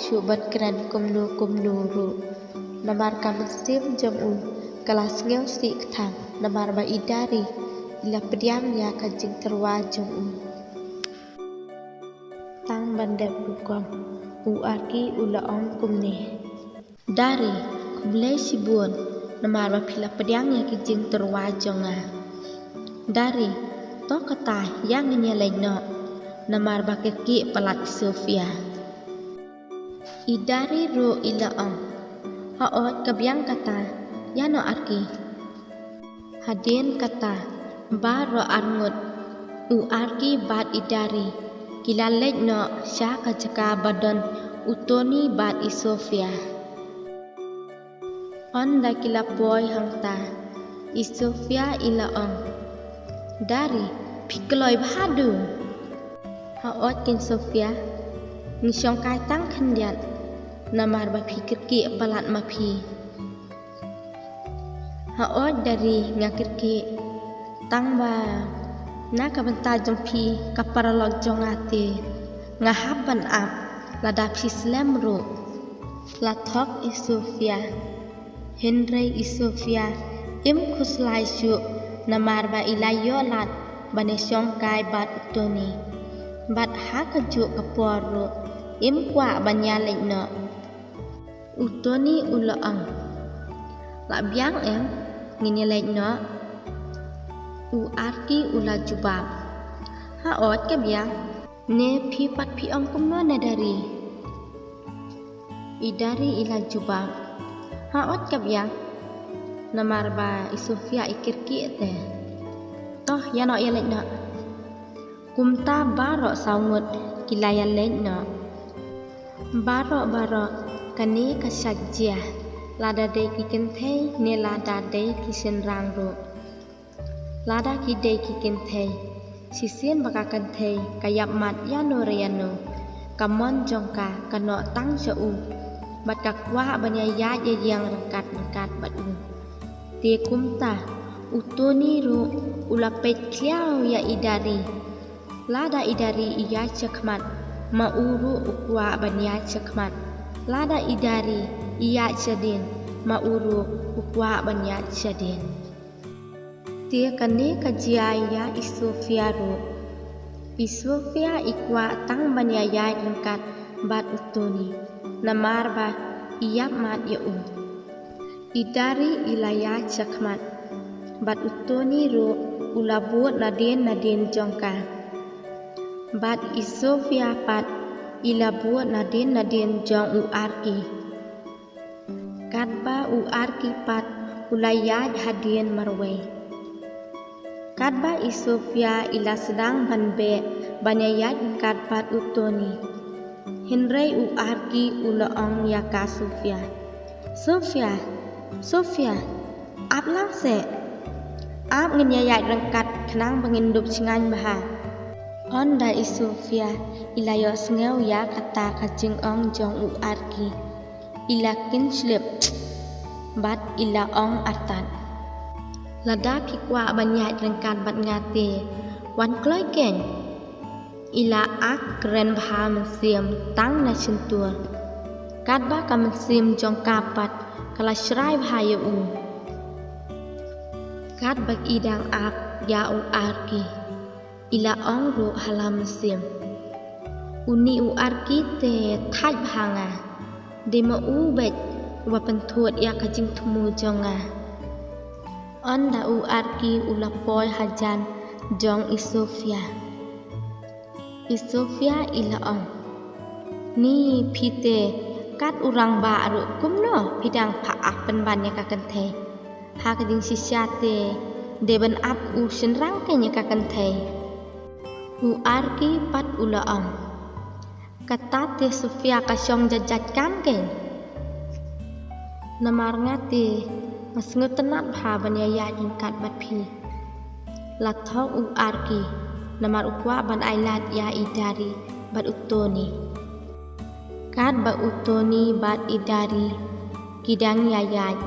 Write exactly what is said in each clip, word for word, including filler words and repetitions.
shuh ban kren kumno kumno ruh. Namar ka mynsiem jong u ka la sngewsih kthang, namar ba i Dari i la pdiang ïa ka jingtyrwa jong u. Tang ban dep rukom, u Arki u la ong kumne: Dari, khublei shibun, namar ba phi la pdiang ïa ki jingtyrwa jong nga. Dari, to kata, ïa ngin ïa leit noh, namar ba kyrkieh palat i Sofia. I Dari ruh i la ong: Hooid, ka biang kata, ïa noh Arki. Hadien kata, baroh arngut, u Arki bad i Dari ki la leit noh sha ka jaka ba don u Tony bad i Sofia. Ynda ki la poi hangta, i Sofia i la ong: Dari, phi kloi bha haduh. Hooid keiñ Sofia, ngi shongkai tang khyndiat, namar ba phi kyrkieh palat ma phi. Hooid Dari, nga kyrkieh. Tang ba na ka bynta jong phi, ka paralok jong nga te, nga hap ban ap, lada phi slem ruh. La thok i Sofia. Hynrei i Sofia im khuslai shuh, namar ba i la ïoh lad ban ïa shongkai bad u Tony. Bad ha kajuh ka por ruh im kwah ban ïa leit noh. U Tony u la ong: La biang em, ngin ïa leit noh. U Arki u la jubab: Hooid ka biang. Ne phi pat phi ong kumno ne Dari? I Dari i la jubab: Hooid ka biang. Namar ba i Sofia i kyrkieh te. To, ïa noh, ïa leit noh. Kumta baroh saw ngut ki la ïa leit noh. Baroh baroh, kane ka shait jia, lada dei ki kynthei ne lada dei ki shynrang ruh. Lada ki dei ki kynthei, shisien ba ka kynthei ka ïap mat ïano re ïano, ka mon jong ka ka noh tang sha u, bad ka kwah ban ïa ïaid ïa ïeng ryngkat ryngkat bad u. Te kumta, u Tony ruh u la peit khlieh ïa i Dari. Lada i Dari i ïaid shakhmat, ma u ruh u kwah ban ïaid shakhmat. Lada i Dari i ïaid shadien, ma u ruh u kwah ban ïaid shadien. Te kane ka jia ïa i Sofia ruh. I Sofia i kwah tang ban ïa ïaid ryngkat bad u Tony, namar ba i ïap mat ïa u. I Dari i la ïaid shakhmat, bad u Tony ruh u la bud nadien nadien jong ka. Bad i Sofia pat i la bud nadien nadien jong u Arki. Katba u Arki pat u la ïaid hadien marwei. Katba i Sofia i la sdang ban beh ban ïa ïaid ryngkat bad u Tony, hynrei u Arki u la ong ïa ka Sofia: Sofia, Sofia, ap lang seh. Ap, ngin ïa ïaid ryngkat khnang ba ngin dup shngaiñ bha. Ynda i Sofia i la ïohsngew ïa kata ka jingong jong u Arki, i la kynslip bad i la ong artat: Lada phi kwah ban ïaid ryngkat bad nga te, wan kloi keiñ. I la ak kren bha mynsiem tang na shyntur. Katba ka mynsiem jong ka pat ka la shrai bha ïa u. Katba i dang ap ïa u Arki, i la ong ruh ha la mynsiem: Une u Arki te thait bha nga. Dei ma u beit uba pynthut ïa ka jingthmu jong nga. Ynda u Arki u la poi hajan jong i Sofia, i Sofia i la ong: Ni phi te, kat u rangbah ruh kumno phi dang phah ap pynban ïa ka kynthei? Ha ka jingshisha te dei ban ap u shynrang keiñ ïa ka kynthei. U Arki pat u la ong: Kata te Sofia ka shong jait jait kam keiñ. Namar nga te nga sngewtynnat bha ban ïa ïaid ryngkat bad phi. La thok u Arki, namar u kwah ban ailad ïa i Dari bad u Tony. Katba u Tony bad i Dari ki dang ïa ïaid,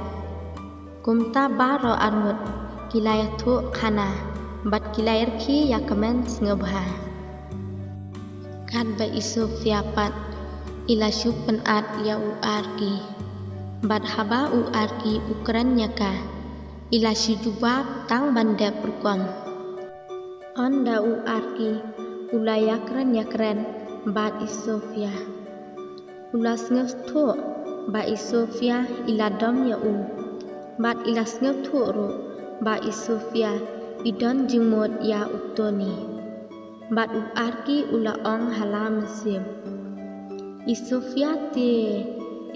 kumta baroh arngut ki la ïathuh khana bad ki la ïarkhie ïa ka mynsngew bha. Katba i Sofia pat I la shu pynat ïa u Arki. Bad haba u Arki u kren ïa ka, i la shu jubab tang ban dep rukom. Ynda u Arki u la ïakren ïakren bad i Sofia, u la sngewthuh ba i Sofia i la dom ïa u. Bad i la sngewthuh ruh ba i Sofia i don jingmut ïa u Tony. Bad u Arki u la ong ha la mynsiem, i Sofia te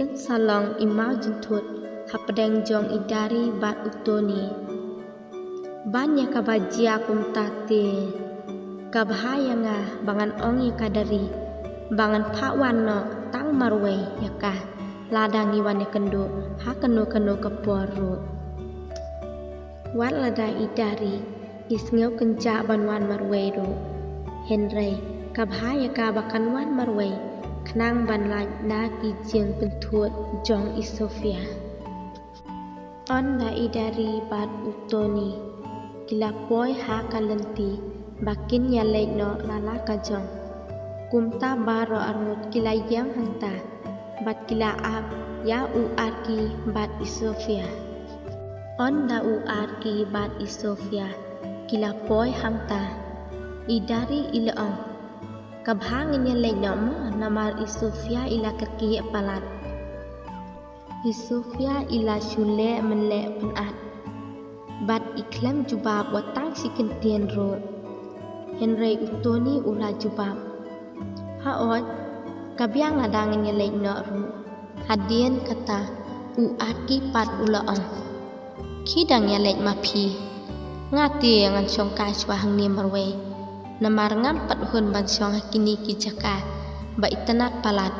yn sa long i maw jynthut hapdeng jong i Dari bad u Tony. Ban ïa kaba jia kumta te, ka bha ïa nga ba ngan ong ïa ka Dari ba ngan phah wan noh tang marwei ïa ka, lada ngi wan ïakynduh ha kano kano ka por ruh. Wat lada i Dari i sngew kynjah ban wan marwei ruh, hynrei ka bha ïa ka ba kan wan marwei khnang ban lait na ki jingpynthut jong i Sofia. Ynda i Dari bad u Tony ki la poi ha ka lynti ba kin ïaleit noh la la ka jong, kumta baroh arngut ki la ïeng hangta bad ki la ap ïa u Arki bad i Sofia. Ynda u Arki bad i Sofia ki la poi hangta, i Dari i la ong, ka bha ngin ïaleit noh mo, namar i Sofia i la kyrkieh palat. I Sofia i la shu leh mynleh pynat bad i khlem jubab wat tang shi kyntien ruh. Hynrei u Tony u la jubab, haoid, ka biang lada ngin ïaleit noh ruh. Hadien kata u Arki pat u la ong, khie dang ïaleit ma phi. Nga te ngan shongkai shuwa hangne marwei, namar ngam pat hun ban shong ha kine ki jaka ba itynnad palat.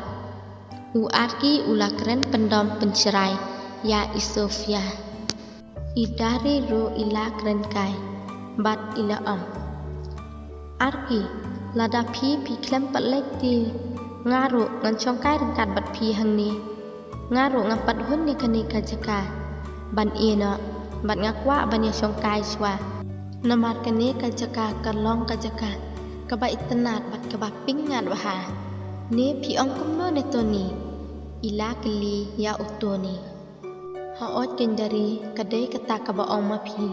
U Arki u la kren pyndom pynshrai ïa i Sofia. I Dari ruh i la kren kai bad i la ong, Arki, lada phi phi khlem pat leit te, nga ruh ngan shongkai ryngkat bad phi hangne. Nga ruh ngam pat hun ïa kane ka jaka ban ïeh noh, bad nga kwah ban ïa shongkai shuwa. Namar kane ka jaka ka long ka jaka kaba itynnad bad kaba pyngngad bha. Ne phi ong kumno ne Tony? I la kylli ïa u Tony. Haoid keiñ Dari, ka dei kata kaba ong ma phi.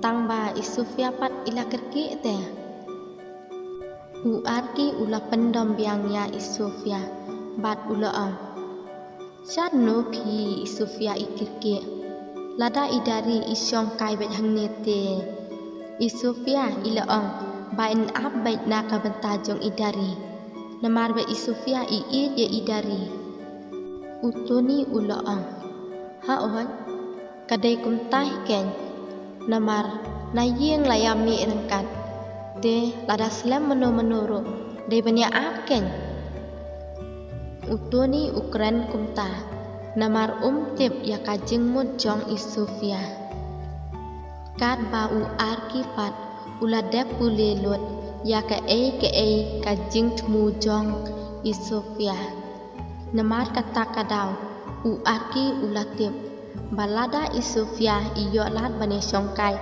Tang ba i Sofia pat i la kyrkieh te. U Arki u la pyndom biang ïa i Sofia bad u la ong, shano phi i Sofia i kyrkieh? Lada i Dari i shongkai beit hangne te, i Sofia i la ong ba in ap beit na ka bynta jong i Dari. Namar ba i Sofia i ïeit ïa i Dari. U Tony u la ong, haoid, ka dei kumta hi keiñ. Namar na ïing la ïa mih ryngkat. Te lada slem mano mano ruh dei ban ïa ap keiñ. U Tony u kren kumta namar um tip ïa ka jingmut jong i Sofia. Katba u Arki pat u la dep pule lut ïa kaei kaei ka jingthmu jong i Sofia. Namar kata ka daw u Arki u la tip ba lada i Sofia i ïoh lad ban ïa shongkai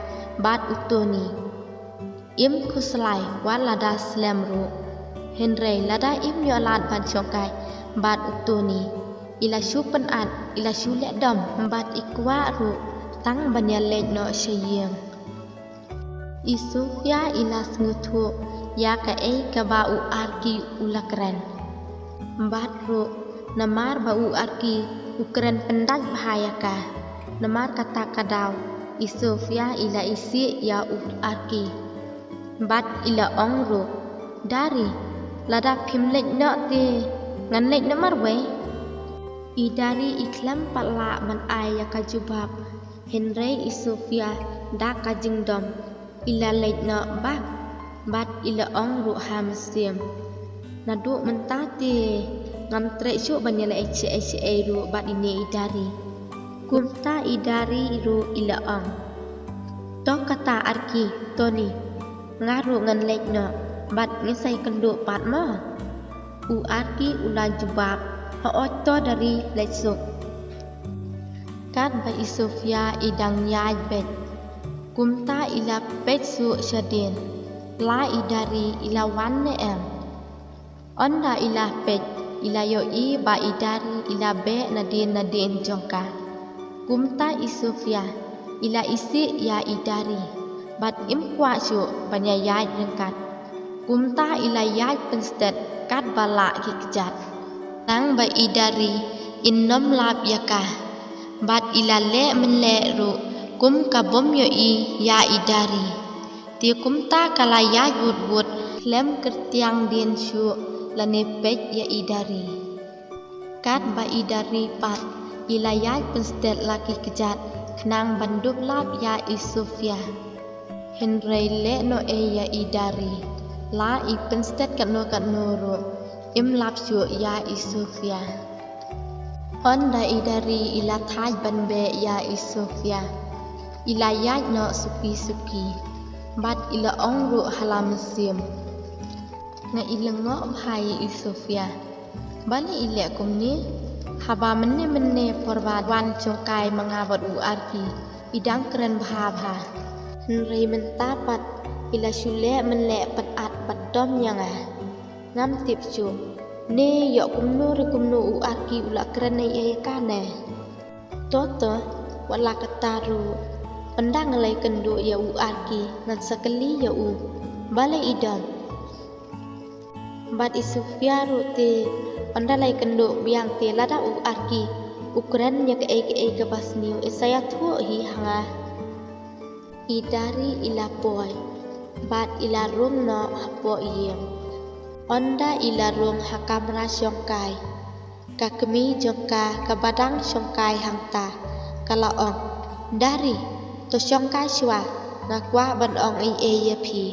bad u Tony, im khuslai wat lada slem ruh. Hynrei lada im ïoh lad ban shongkai bad u Tony, i la shu pynat, i la shu leh dom bad i kwah ruh tang ban ïaleit noh sha ïing. I Sofia i la sngewthuh ïa kaei kaba u Arki u la kren. Bad ruh namar ba u Arki u kren pyndait bha ïa ka. Namar kata ka daw i Sofia i la isih ïa u Arki bad i la ong ruh, Dari, lada phim leit noh te ngan leit noh marwei. I Dari i khlem pat lah ban ai ïa ka jubab. Hynrei i Sofia da ka jingdom i la leit noh bak bad i la ong ruh ha mynsiem, naduh mynta te ngam treh shuh ban ïaleh shaei shaei ruh bad ine i Dari. Kumta i Dari ruh i la ong, to kata Arki, Tony, nga ruh ngan leit noh bad ngin sa ïakynduh pat mo. U Arki u la jubab, haoid to Dari, leit suk. Katba i Sofia i dang ïaid beit, kumta i la peit suk shadien la i Dari i la wan ne em. Ynda i la peit I la ïohi ba i Dari i la beh nadien nadien jong ka. Kumta i Sofia i la isih ïa i Dari bad im kwah shuh ban ïaid ryngkat. Kumta i la ïaid pynstet katba lah ki kjat. Nang ba i Dari in ym lap ïa ka bad i la leh mynleh ruh kum ka bym ïohi ïa i Dari. Te kumta ka la ïaid wut wut khlem kyrtiang dien shuh lane peit ïa i Dari. Katba i Dari pat i la ïaid pynstet la ki kjat khnang ban dup lap ïa i Sofia. Hynrei leh noh ei ïa i Dari, la i pynstet katno katno ruh im lap shuh ïa i Sofia. Hynda i Dari i la thait ban beh ïa i Sofia, i la ïaid noh suki suki bad i la ong ruh ha la mynsiem. Nga i lyngngoh bha ïa i Sofia. Balei i leh kumne? Haba mynne mynne por ba wan jong ka ma nga bad u Arki i dang kren bha bha. Hynrei mynta pat i la shu leh mynleh pyndap bad dom ïa nga. Ngam tip shuh ne ïoh kumno re kumno u Arki u la kren ei ei ïa ka ne. To to, wat la katta ruh. Ynda nga la ïakynduh ïa u Arki ngan sa kylli ïa u. Balei i dom? Bad i Sofia ruh te, ynda la ïakynduh biang te lada u Arki u kren ïa kaei kaei kaba sniew, i sa ïathuh hi ha nga. I Dari i la poi bad i la rung noh hapoh ïing. Ynda i la rung ha kamra shongkai, ka kmie jong ka kaba dang shongkai hangta ka la ong, Dari, to shongkai shuwa, nga kwah ban ong ei ei ïa phi.